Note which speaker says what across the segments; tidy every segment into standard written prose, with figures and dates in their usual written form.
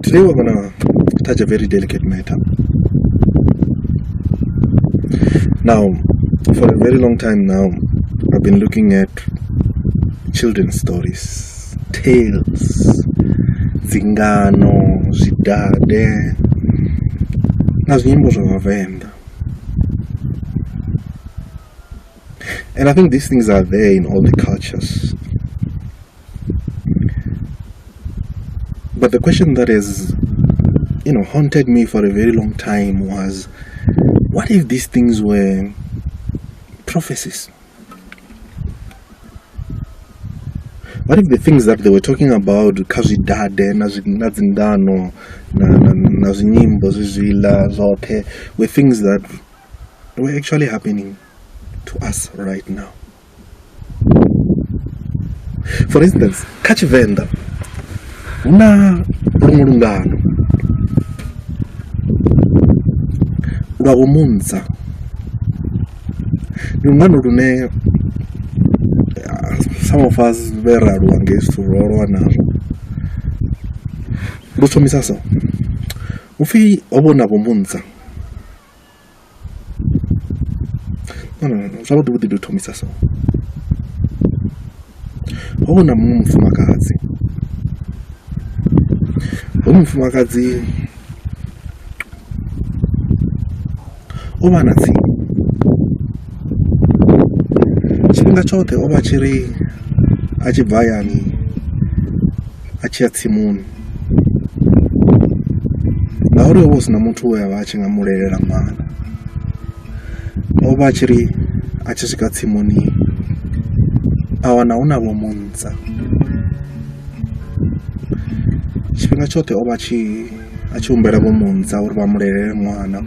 Speaker 1: Today we're gonna touch a very delicate matter. Now, for a very long time now, I've been looking at children's stories, tales, dzingano, zwidade, na zwinyimbo zwa Vhavenḓa. And I think these things are there in all the cultures. But the question that has, haunted me for a very long time was, what if these things were prophecies? What if the things that they were talking about, kha zwidade, na dzingano, na zwinyimbo zwizwila zwoṱhe, were things that were actually happening to us right now? For instance, kha Tshivenḓa hu na luṅwe lungano lwa Vho Muntsa. Ndi lungano lune some of us vhe ra aluwa ngei zwithu ro aluwa nazwo. Lu thomisa so, hupfi ho vha hu na Vho Muntsa. No, no, no, zwavhuḓi vhuḓi ndi u thomisa so. Ho vha hu na muṅwe mufumakadzi, hoyu mufumakadzi o vha na tsimu. Tshifhinga tshoṱhe o vha tshi ri a tshi bva hayani a tshi ya tsimuni ngauri ho vha hu si na muthu we a vha a tshi nga mu lelela ṅwana, o vha a tshi ri a tshi swika tsimuni a wana hu na Vho Muntsa. Tshifhinga tshoṱhe o vha a tshi humbela Vho Muntsa uri vha mu lelele ṅwana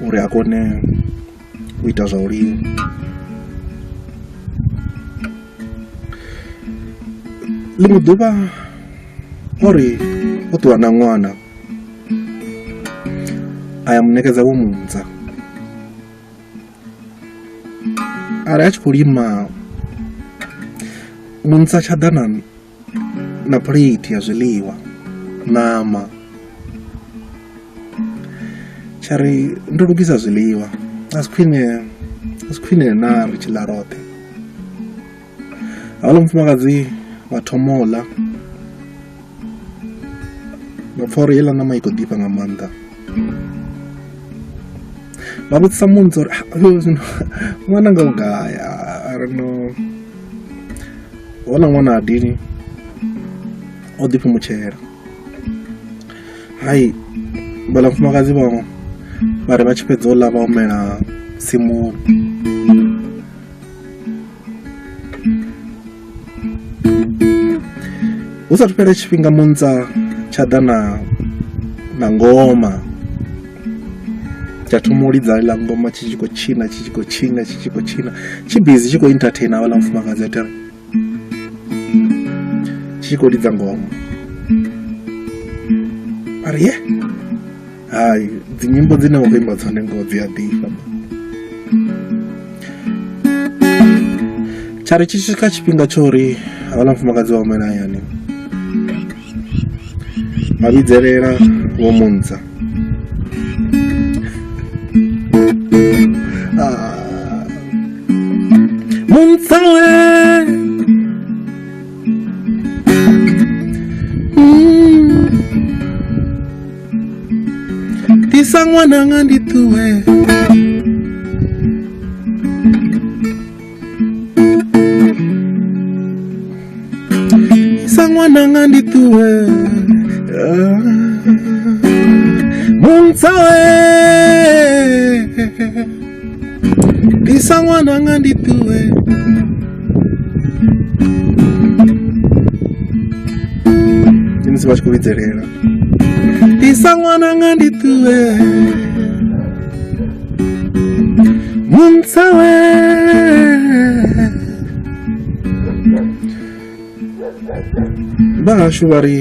Speaker 1: uri a kone u ita zwa u lima. Ḽiṅwe ḓuvha o ri o ṱuwa na ṅwana a ya mu ṋekedza Vho Muntsa, a ri a tshi khou lima Muntsa tsha ḓa na phuleithi ya zwiḽiwa, ṋama, tsha ri ndo lugisa zwiḽiwa a si khwine a si khwine na ri tshi ḽa roṱhe. Havhaḽa mufumakadzi vha thoma u ḽa vha pfha uri heiḽa ṋama i khou ḓifha nga maanḓa, vha vhudzisa Muntsa uri zwino ṅwananga u gai, a ri no houḽa ṅwana ha dini o ḓi fhumutshela. Hai vhaḽa mufumakadzi vha vha ri vha tshi fhedza u ḽa vha humela tsimuni. Hu sathu fhela tshifhinga Muntsa tsha ḓa na ngoma tsha thoma u lidza heiḽa ngoma tshi tshi khou tshina tshi tshi khou tshina tshi tshi khou tshina tshi bizi tshi khou entertain havhaḽa mufumakadzi a ri tshi tshi khou lidza ngoma a ri ye hai dzi nyimbo dzine wa khou imba dzone ngoho dzi a ḓifha. Tsha ri tshi swika tshifhinga tsho uri havhaḽa mufumakadzi vha humela hayani vha vhidzelela Vho Muntsa. Muntsa we ḓisa ṅwananga ndi ṱuwe. Ḓisa ṅwananga ndi ṱuwe. Muntsa we ḓisa ṅwananga ndi ṱuwe. Ndi musi vha tshi khou vhidzelela ḓisa ṅwananga ndi ṱuwe. Muntsa we vha hashu vha ri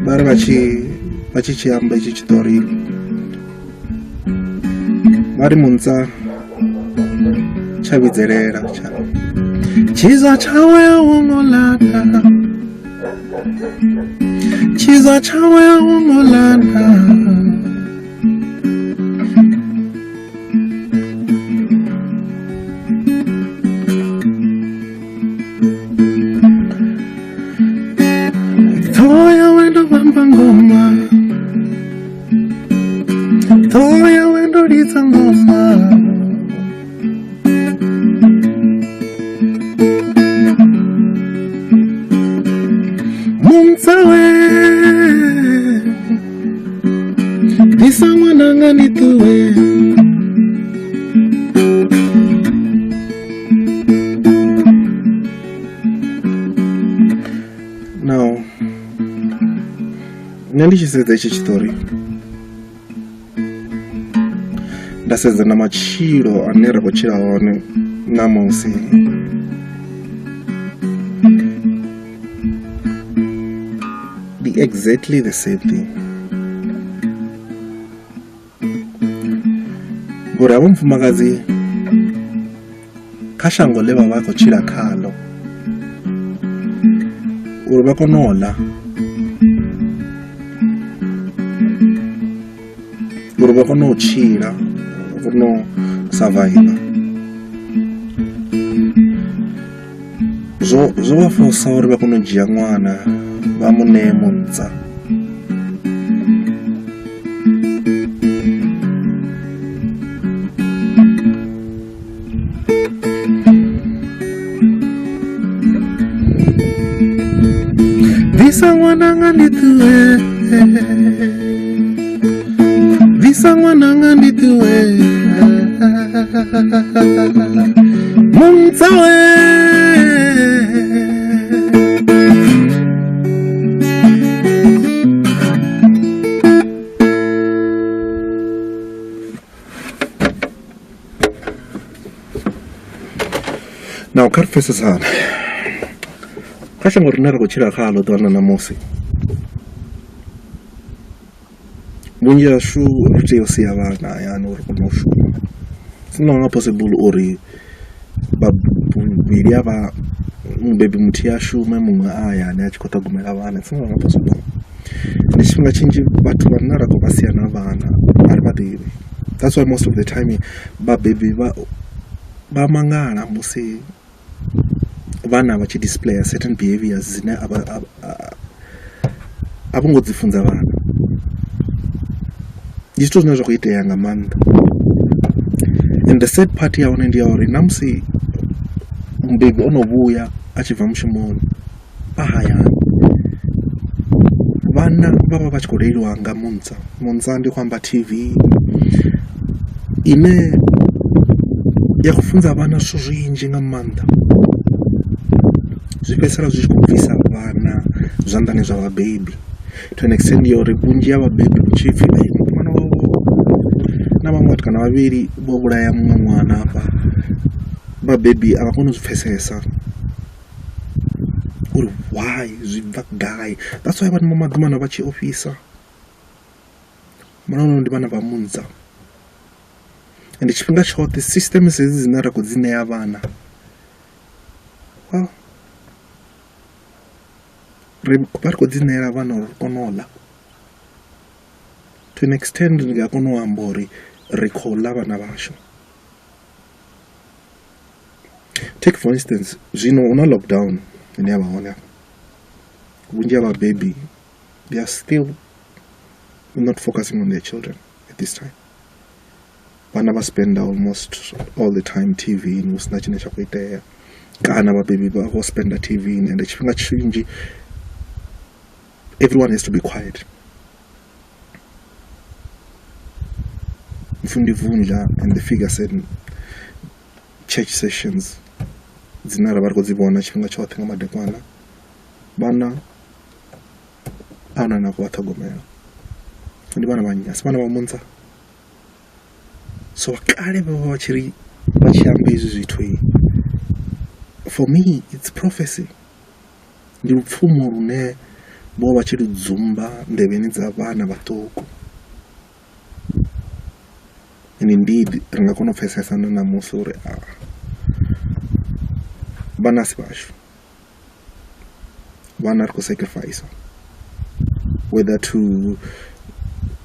Speaker 1: vha tshi tshi amba itshi tshiṱori vha ri Muntsa tsha vhidzelela tsha tshizwa tshawe a wo ngo ḽaṱa. Tshiza tshawe a ho ngo landa. Ṱhoho yawe ndo vhamba ngoma, ṱhoho yawe ndo lidza ngoma. Muntsawe, ḓisa ṅwananga ndi ṱuwe. Now, nṋe ndi tshi sedza itshi tshiṱori nda sedza na matshilo ane ra khou tshila hone ṋamusi, ndi exactly the same thing. Ngori havho mufumakadzi kha shango ḽe vha vha khou tshila khaḽo uri vha kone u ḽa, uri vha kone u tshila, vha kone u survive, zwo vha fosa uri vha kone u dzhia ṅwana vha mu ṋee muntsa. Ḓisa ṅwananga ndi ṱuwe, ḓisa ṅwananga ndi ṱuwe. Muntsawe. Now kha ri pfesesane, kha shango rine ra khou tshila khaḽo ḓuvha ḽa ṋamusi, vhunzhi hashu ri tea u sia vhana hayani uri ri kone u shuma. It's no longer possible uri vhavhili havha mubebi muthihi a shume muṅwe a hayani a tshi khou ṱhogomela vhana, it's no longer possible. Ndi tshifhinga tshinzhi vhathu vhane ra khou vha sia na vhana a ri vha ḓivhi, that's why most of the time vhabebi vha mangala musi vhana vha tshi display certain behaviors dzine a vho ngo dzi funza vhana. Ndi zwithu zwine zwa khou itea nga maanḓa, and the sad part ya hone ndi ya uri ṋamusi mubebi ono vhuya a tshi bva mushumoni a hayani, vhana vha vha vha tshi khou leiliwa nga muntsa. Muntsa ndi khou amba T_V ine ya khou funza vhana zwithu zwinzhi nga maanḓa, zwi fhedzisela zwi tshi khou bvisa vhana zwanḓani zwa vhabebi to an extent ya uri vhunzhi ha vhabebi hu tshi pfhi ṅwana wavho na vhaṅwe vhatukana vhavhili vho vhulaya muṅwe ṅwana hafha, vhabebi a vha koni u zwi pfhesesa uri why zwi bva gai. That's why vhana vha maḓuvhano vha tshi ofhisa, vhana ndi vhana vha muntsa ende tshifhinga tshoṱhe system hedzi dzine ra khou dzi ṋea vhana, well ri vha ri khou dzi ṋeela vhana uri ri kone u ḽa. To an extent ndi nga kona u amba uri ri khou ḽa vhana vhashu. Take for instance zwino hu na lockdown ine yavha hone hafha, vhunzhi ha vhabebi they are still not focusing on their children at this time. Vhana vha spend almost all the time T_V hu sina tshine tsha khou itea, kana vhabebi vha vho spenda T_V ende tshifhinga tshinzhi everyone has to be quiet. Mfundi Vundla and the figure said church sessions dzine ra vha ri khou dzi vhona tshifhinga tshoṱhe nga madekwana, vhana a huna ane a khou vha ṱhogomela. Ndi vhana vha nnyi? A si vhana vha muntsa? So kale vho vha vha tshi ri vha tshi amba hezwi zwithu, for me it's prophecy. Ndi lupfumo lune vho vha tshi lu dzumba nḓevheni dza vhana vhaṱuku, and indeed ri nga kona u pfhesesa na ṋamusi uri vhana a si vhashu, Vhana ri khou sacrifice, whether to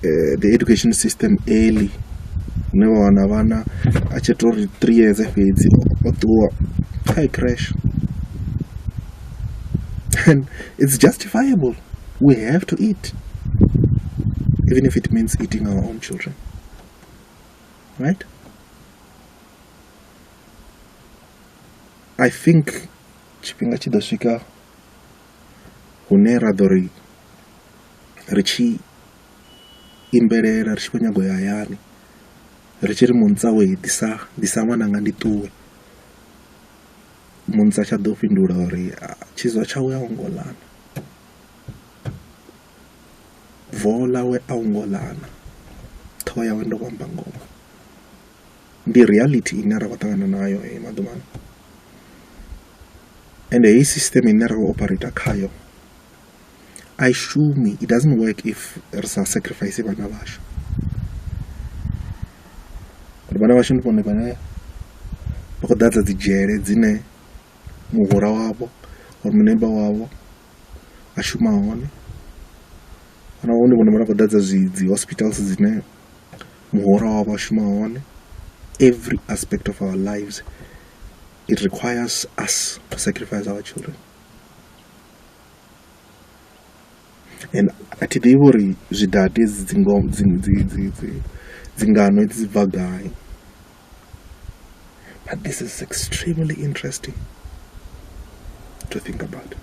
Speaker 1: the education system early, hune vha wana vhana a tshi tori 3 years fhedzi o ṱuwa kha crash, and it's justifiable. We have to eat, even if it means eating our own children, right? I think tshifhinga tshi ḓo swika hune ra ḓo ri ri tshi imbelela ri tshi khou nyago ya hayani, ri tshi ri muntsa we ḓisa ḓisa ṅwananga ndi ṱuwe, muntsa tsha ḓo fhindula uri tshizwa tshawe a u ngo ḽana, voho ḽawe a u ngo ḽana, ṱhoho yawe ndo vhamba ngoma. Ndi reality ine ra khou ṱangana nayo hei maḓuvhano, ende heyi system ine ra khou operate khayo a i shumi. It doesn't work if ri sa sacrifice vhana vhashu. Uri vhana vhashu ndi vhone vhane vha khou ḓadza dzi dzhele dzine muhura wavho or muneiba wavho a shuma hone. Vhana vhavho ndi vhone vhane vha khou ḓadza zwi dzi hospitals dzine muhura wavho a shuma hone. Every aspect of our lives, it requires us to sacrifice our children. And a thi ḓivhi uri zwidade edzi dzingano edzi dzi bva gai, but this is extremely interesting to think about.